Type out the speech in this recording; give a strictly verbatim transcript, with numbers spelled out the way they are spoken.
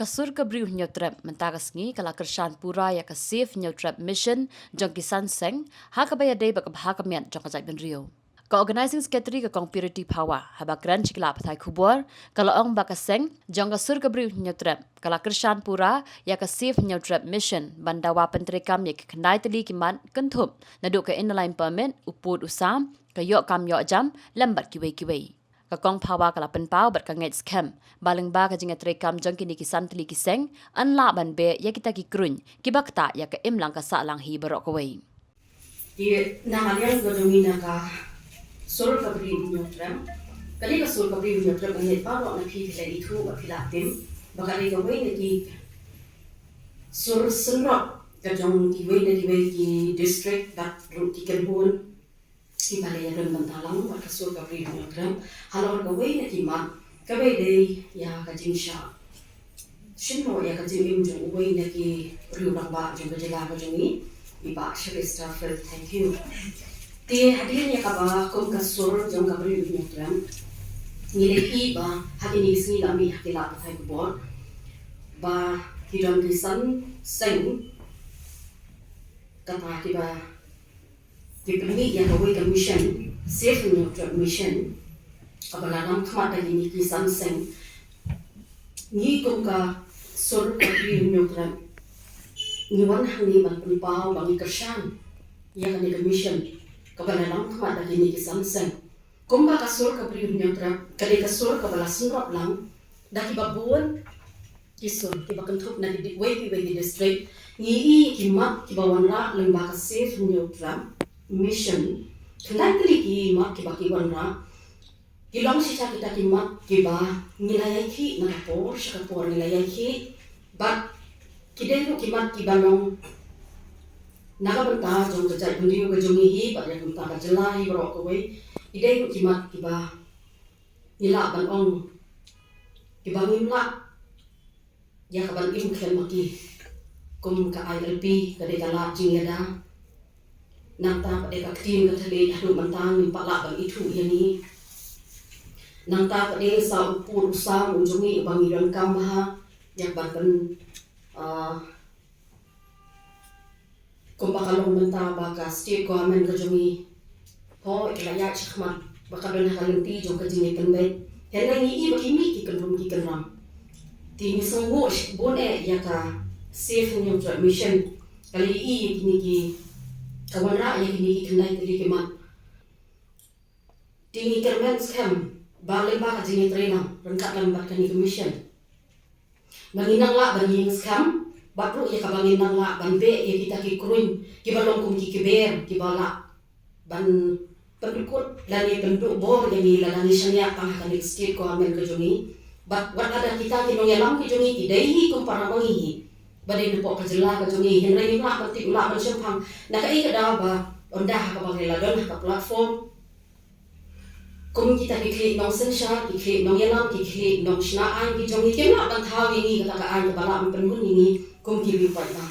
Ka sur ka briew Hynñiewtrep mynta ka sngi ka la kyrshan pura ïa ka Save Hynñiewtrep Mission jong ki san seng, ha kaba ïadei bad ka bha ka miat jong ka jaitbynriew. Ka Organising Secretary ka Kong Purity Phawa, haba kren sha ki lad pathai khubor, ka la ong ba ka seng jong ka sur ka briew Hynñiewtrep ka la kyrshan pura ïa ka Save Hynñiewtrep Mission ban dawa pyntreikam ïa ki khyndai tylli ki mat kynthup naduh ka Inner Line Permit, u pud u sam, ka ïoh kam ïoh jam, lem bad kiwei kiwei. Ka Kong Phawa ka la pynpaw bad ka ngeit skhem ba lyngba ka jingïatreikam jong kine ki san tylli ki seng, yn lah ban beh ïa kita ki kruiñ kiba ktah ïa ka imlang ka sahlang hi baroh kawei. Te na ka liang ka jong ngi na ka sur ka briew Hynñiewtrep, kane ka sur ka briew Hynñiewtrep, nga ngeit baroh na phi phi la ithuh bad phi la tip ba ka dei kawei na ki sur synrop ka jong kiwei na kiwei ki district bad ruh ki kynhun kiba la ïadon bynta lang bad ka sur ka briew Hynñiewtrep halor kawei na ki mat kaba dei ïa ka jingshah shim noh ïa ka jingim jong uwei na ki riew rangbah jong ka jylla ka jong ngi, i Bah Sharif Stafford. Thank you. Te hadien ïa kaba kum ka sur jong ka briew Hynñiewtrep, ngi la ïohi ba ha kine ki sngi la mih ha ki lad pathai khubor ba ki don ki san seng kata kiba ki pynmih ïa kawei ka mission, Save Hynñiewtrep Mission, kaba la lam khmat da kine ki san seng. Ngi kum ka sur ka briew Hynñiewtrep, ngi wan hangne ban pynpaw ba ngi kyrshan ïa kane ka mission kaba la lam khmat da kine ki san seng. Kumba ka sur ka briew Hynñiewtrep ka dei ka sur kaba la synrop lang da kiba bun ki sur kiba kynthup na kiwei kiwei ki district, ngi ïohi ki mat kiba wanrah lyngba ka Save Hynñiewtrep Mission. Khyndai tylli ki mat kiba ki wanrah ki long shisha kita ki mat kiba ngi la ïakhih na ka por sha ka por, ngi la ïakhih bad ki dei ruh ki mat kiba long na ka bynta jong ka jaitbynriew ka jong ngi hi bad ïa ka bynta ka jylla hi baroh kawei. Ki dei ruh ki mat kiba ngi lah ban ong kiba ngim lah ïa ka ban im khlem ma ki. Kum ka I L P ka dei ka lad jingïada. Nangta pat dei ka ktien ka thylliej haduh mynta ngim pat lah ban ithuh ïa ngi. Nangta pat dei sa u pud u sam u jong ngi uba ngi donkam bha ïa ka ban pyn, ah, kumba ka long mynta ba ka state government ka jong ngi, hooid, ka la ïaid shakhmat ba ka don ha ka lynti jong ka jingïapynbeit. Hynrei ngi i ba ki mih ki kynrum ki kynram. Te ngi sngewnguh bun eh ïa ka Save Hynñiewtrep Mission. Ka la i ïa kine ki, ka wanrah ïa kine ki khyndai tylli ki mat. Te ngi kyrmen skhem ba lyngba ka jingïatreilang ryngkat lem bad kane ka mission, ba ngin nang lah ban ïeng skhem bad ruh ïa kaba ngin nang lah ban beh ïa kita ki kruiñ kiba long kum ki kber kiba lah ban pyndkut lane pynduh bor ïa ngi lada ngi shaniah tang ha kane ka state government ka jong ngi. Bad wat lada kita ki nongïalam ki jong ngi ki dei hi kum para ma ngi hi ba dei napoh ka jylla ka jong ngi, hynrei ngim lah ban tip, ngim lah ban shemphang na kaei ka daw ba ynda ha kaba ngi la don ha ka platform kum kita ki khlieh nongsynshar, ki khlieh nongïalam, ki khlieh nongshna aiñ ki jong ngi kim lah ban thaw ïa ngi kata ka aiñ kaba lah ban pynhun ïa ngi kum ki riew paidbah.